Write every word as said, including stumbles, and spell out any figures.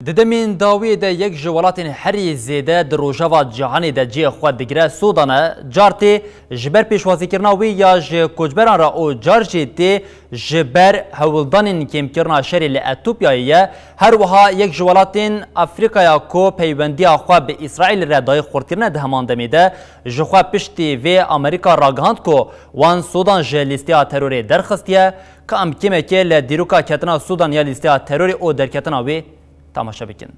Di demên dawiyê de yek ji welatên herî zêde di rojeva cîhanê de cihê xwe digire Sûdan e. Car tê ji ber pêşwazîkirina wê ya ji koçberan re û car jî tê ji ber hewldanên kêmkirina şerê li Etopyayê ye. Her wiha yek ji welatên Afrîkaya ku peywendiya xwe bi Îsraîlê re dayê xurtkirine di heman demê de ji xwe piştî vê Amerîka ragihand ku wan Sûdan ji lîsteya terorê derxistiye. Ka em kêmekê li dîroka ketina Sûdan ya lîsteya terorê û derketina wê temaşe bikin.